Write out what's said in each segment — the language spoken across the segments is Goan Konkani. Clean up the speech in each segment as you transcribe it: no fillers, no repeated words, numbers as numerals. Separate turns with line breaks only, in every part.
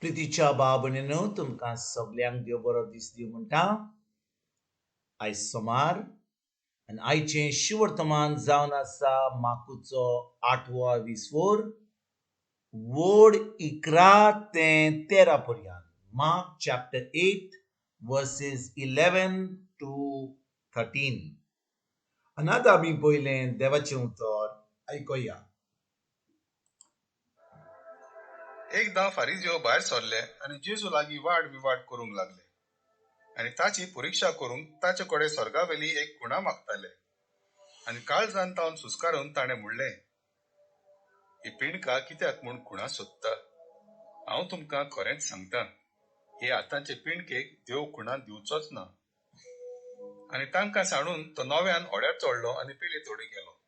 प्रितीच्या भाव भयणीनो, तुमकां सगल्यांक देव बरो दीस दिवं म्हणटा. आयज सोमार आनी आयचें शिवर्तमान जावन आसा माकुचो आठवो विसवोर वड 11 ते 13 पर्यंत. Mark chapter 8 verses 11 to 13. आनी आतां आमी पयलें देवाचें उतर आयकुया.
एकदां फारिजियो भायर सरले आनी जेजू लागीं वाद विवाद करूंक लागले आनी ताची परिक्षा करूंक ताचे कडेन स्वर्गावेली एक खुणा मागताले. आनी काळजान तावन सुस्कारून ताणें म्हणलें, ही पिंडका कित्याक म्हूण खुणा सोदता? हांव तुमकां खरेंच सांगता, हे आतांचे पिंडकेक देव खुणा दिवचोच ना. आनी तांकां सांडून तो नव्यान होड्यार चडलो आनी पेले तोडी गेलो.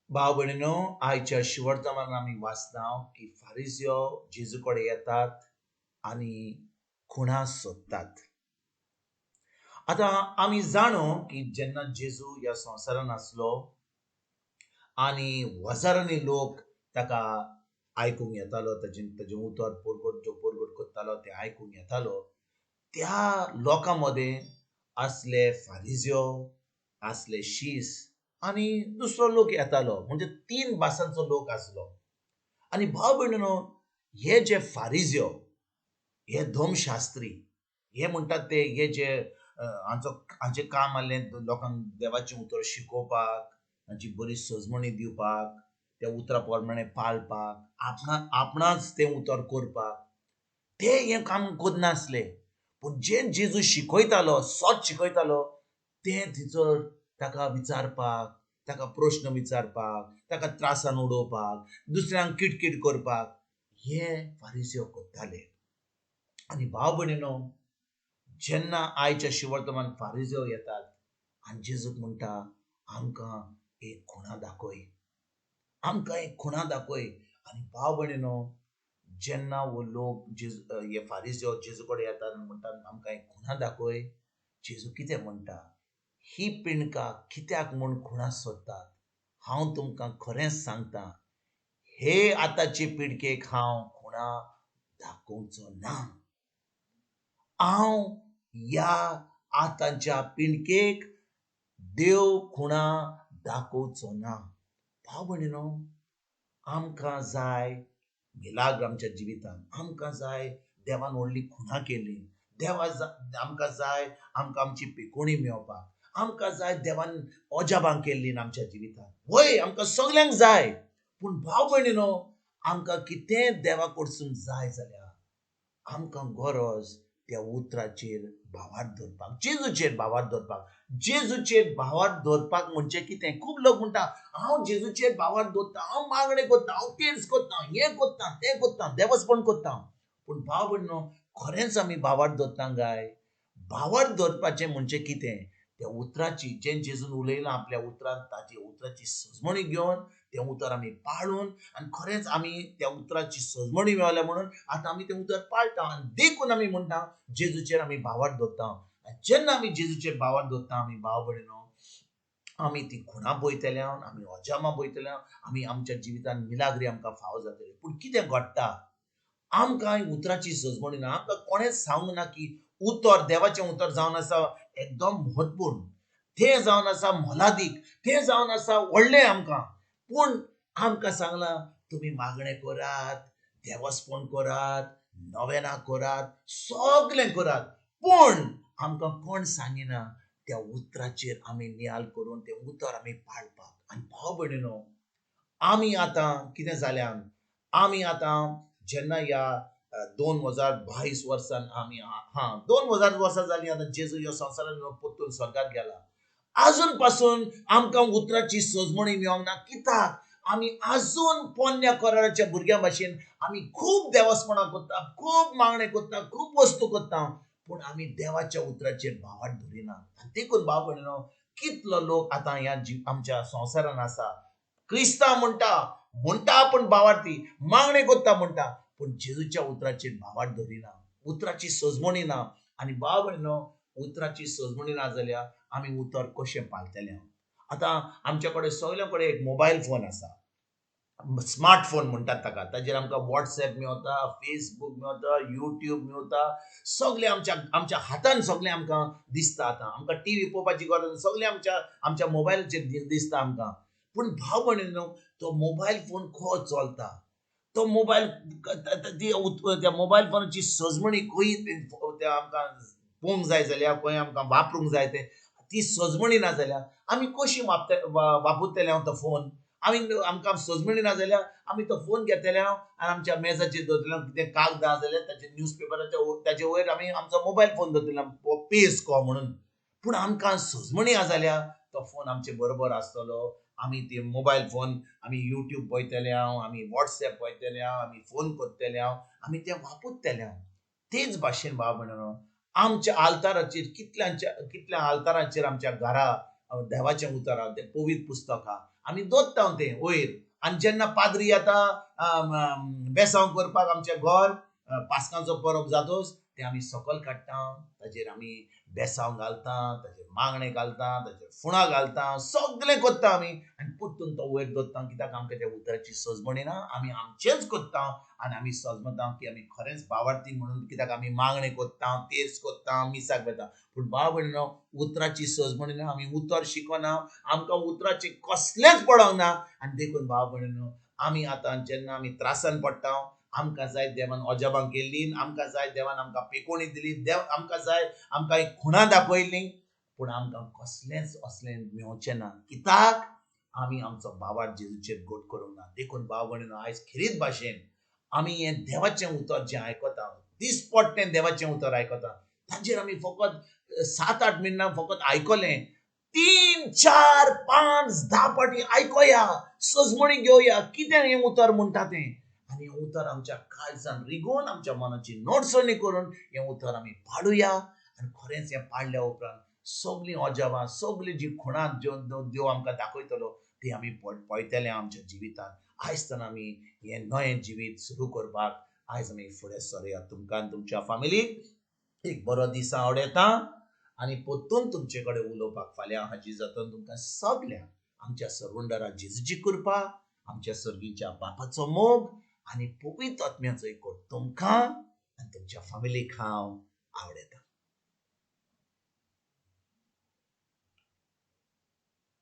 भाव भयणीनो, आयच्या शिवर्तमान आमी वाचता की फारिजियो जेजू कडेन येतात आनी खुणा सोदतात. आतां आमी जाणो की जेन्ना जेजू ह्या संवसारान आसलो आनी हजारांनी लोक ताका आयकूंक येतालो, ताजें उतर परगट जो परगट करतालो तें आयकूंक येतालो, त्या लोकां मदें आसले फारिजियो, आसले शीस आनी दुसरो लोक येतालो. म्हणजे 3 भासांचो लोक आसलो. आनी भाव भयणीनो, हे जे फारिजियो, हे धर्मशास्त्री, हे म्हणटात ते हे जे हांचें काम आहलें लोकांक देवाचें उतर शिकोवपाक, तांची बरी सजमणी दिवपाक, त्या उतरा प्रमाणे पाळपाक, आपणाच तें उतर करपाक, ते हें काम करनासले. पूण जें जेजू शिकयतालो, सत शिकयतालो, तें थंयसर ताका विचारपाक, ताका प्रश्न विचारपाक, ताका त्रासान उडोवपाक, दुसऱ्यांक किटकीट करपाक हे फारिजियो करताले. आनी भाव भयणीनो, जेन्ना आयच्या शिवर्तमान फारिजियो येतात आनी जेजूक म्हणटा, आमकां एक खुणा दाखय, आमकां एक खुणा दाखय. आनी भाव भयणीनो, जेन्ना हो लोक हे फारिजियो जेजू कडेन येतात आनी म्हणटात आमकां एक खुणा दाखय, जेजू कितें म्हणटा, ही पिंडका कित्याक म्हूण खुणा सोदतात? हांव तुमकां खरेंच सांगता, हे आतांचे पिडकेक हांव खुणा दाखोवचो ना. हांव ह्या आतांच्या पिंडकेक देव खुणा दाखोवचो ना. भाव भयणीनो, आमकां जाय मिलाग्र आमच्या जिवितांत, आमकां जाय देवान व्हडली खुणा केली, देवा आमकां जाय आमकां आमची पिकोणी मेळपाक, आमकां जाय देवान अजाबां केल्ली आमच्या जिवितांत. वय आमकां सगल्यांक जाय. पूण भाव भयणीनो, आमकां कितें देवा कडसून जाय जाल्यार आमकां गरज त्या उतराचेर भावार्थ धरपाक, जेजूचेर भावार्थ धरपाक. जेजूचेर भावार्थ धरपाक म्हणजे कितें? खूब लोक म्हणटा हांव जेजूचेर भावार्थ दवरता, हांव मागणें करता, हांव केर्स करता, हें करता, तें करता, देवस्पण करता. पूण भाव भयणीनो, खरेंच आमी भावार्थ धरता काय? भावार्थ धरपाचें म्हणजे कितें? त्या उतराची, जें जेजून उलयलां आपल्या उतरान, ताची उतराची सजमणी घेवन तें उतर आमी पाळून आनी खरेंच आमी त्या उतराची सजमणी मेळ्ळ्या म्हणून आतां आमी तें उतर पाळटा. आनी देखून आमी म्हणटा जेजूचेर आमी भावार्थ दवरता. आनी जेन्ना आमी जेजूचेर भावार्थ दवरता, आमी भाव भयणीनो, आमी ती खुणां पळयतले, आमी अजामां पळयतले, आमी आमच्या जिवितान मिलाग्री आमकां फावो जातले. पूण कितें घडटा, आमकां उतराची सजमणी ना. आमकां कोणेंच सांगूंक ना की उतर, देवाचें उतर जावन आसा एकदम म्हत्वपूर्ण, तें जावन आसा मोलादीक, तें जावन आसा व्हडलें आमकां. पूण आमकां सांगलां तुमी मागणें करात, देवस्पण करात, नवेनां करात, सगलें करात, पूण आमकां कोण सांगिना त्या उतराचेर आमी नियाल करून तें उतर आमी पाळपाक. आनी भाव भयणीनो, आमी आतां कितें जाल्यान, आमी आतां जेन्ना ह्या 2022 वर्सान आमी, हां 2000 वर्सां जालीं आतां जेजू ह्या संवसारान परतून स्वर्गार गेला, आजून पासून आमकां उतराची सजमणी मेळोंक ना. कित्याक? आमी आजून पोन्न्या कराराच्या भुरग्यां भाशेन आमी खूब देवस्पणां करता, खूब मागणें करता, खूब वस्तू करता, पूण आमी देवाच्या उतराचेर भावार्थ धरिना. आनी देखून भाव भयणीनो, कितलो लोक आतां ह्या आमच्या संवसारान आसा, क्रिस्तांव म्हणटा, म्हणटा आपूण भावार्थी, मागणें करता म्हणटा, पूण जेजूच्या उतराचेर भावार्थ धरिना, उतराची सजमणी ना. आनी भाव भयणीनो, उतराची सजमणी ना जाल्यार आमी उतर कशें पाळटले? आतां आमच्या कडेन सगल्यां कडेन एक मोबायल फोन आसा. स्मार्टफोन म्हणटात ताका, ताजेर आमकां वॉट्सएप मेवता, फेसबूक मेवता, युट्यूब मेवता, सगळें आमच्या आमच्या हातान सगळें आमकां दिसता. आतां आमकां टीव्ही पळोवपाची गरज, सगळें आमच्या आमच्या मोबायलाचेर दिसता आमकां. पूण भाव भयणीनो, तो मोबायल फोन खो चलता, तो मोबायल त्या मोबायल फोनाची सजमणी खंय त्या आमकां पळोवंक जाय जाल्यार, खंय आमकां वापरूंक जाय तें ती सजमणी ना जाल्यार आमी कशी वापरतले हांव तो फोन. आमी आमकां सजमणी ना जाल्यार आमी तो फोन घेतले आनी आमच्या मेजाचेर दवरतले, कितें कागदां जाल्यार ताचे न्यूजपेपराचे ताचे वयर आमी आमचो मोबायल फोन दवरतले पेज को म्हणून. पूण आमकां सजमणी आसा जाल्यार तो फोन आमचे बरोबर आसतलो. आमी ते मोबायल फोन आमी युट्यूब पळयतले हांव, आमी वॉट्सएप पळयतले हांव, आमी फोन करतले हांव, आमी ते वापरतले हांव. तेच भाशेन भाव भयणीनो, आमच्या आल्ताराचेर कितल्यांच्या कितल्या आल्ताराचेर आमच्या घरा देवाचें उतर आहा, तें पवित्र पुस्तक आहा, आमी दवरता तें वयर. आनी जेन्ना पाद्री येता बेसांव करपाक आमचें घर, पास्कांचो परब जातोच तें आमी सकयल काडटा, ताजेर आमी बेसांव घालता, ताजेर मागणें घालता, ताजेर फुणां घालता, सगळें करता आमी. आनी परतून तो वयर दवरता, कित्याक आमकां त्या उतराची सजमणी ना. आमी आमचेंच करता आनी आमी सजमता की आमी खरेंच भावार्थी म्हणून, कित्याक आमी मागणें करता, तेर्स करता, मिसाक वता. पूण भाव भयणीनो, उतराची सजमणी ना, आमी उतर शिकना, आमकां उतराचें कसलेंच पडोंक ना. आनी देखून भाव भयणीनो, आमी आतां जेन्ना आमी त्रासान पडटा, आमकां जाय देवान अजाबां केल्ली, आमकां जाय देवान आमकां पेकोणी दिली, देव आमकां जाय आमकां एक खुणां दाखयली, पूण आमकां कसलेंच असलें मेवचें ना, कित्याक आमी आमचो भावार्थ जेजूचेर गोट करूंक ना. देखून भाव भयणीनो, आयज खेरीत भाशेन आमी हें देवाचें उतर जें आयकता, दिसपट्टें देवाचें उतर आयकता, ताजेर आमी फकत 7-8 मिनटां फकत आयकलें, 3, 4, 5, 10 फावटी आयकोया, सजमणी घेवया कितें हें उतर म्हणटा तें. आनी हें उतर आमच्या काळजान रिगोवन आमच्या मनाची नोटसणी करून हें उतर आमी पाडुया. आनी खरेंच हें पाडल्या उपरांत सगळीं अजाबां, सगळीं जी खुणां ज्यो देव आमकां दाखयतलो ती आमी पळयतले आमच्या जिवितांत. आयज तर आमी हें नवें जिवीत सुरू करपाक आयज आमी फुडें सरया. तुमकां आनी तुमच्या फामिलीक एक बरो दीस आवडटा आनी परतून तुमचे कडेन उलोवपाक फाल्यां हाजीर जाता. तुमकां सगळ्यांक आमच्या सर्वंडरा जेजूची कृपा, आमच्या सर्गीच्या बापाचो मोग आनी पवित्र आत्म्याचो एकवट तुमकां आनी तुमच्या फामिलीक हांव आवडटा.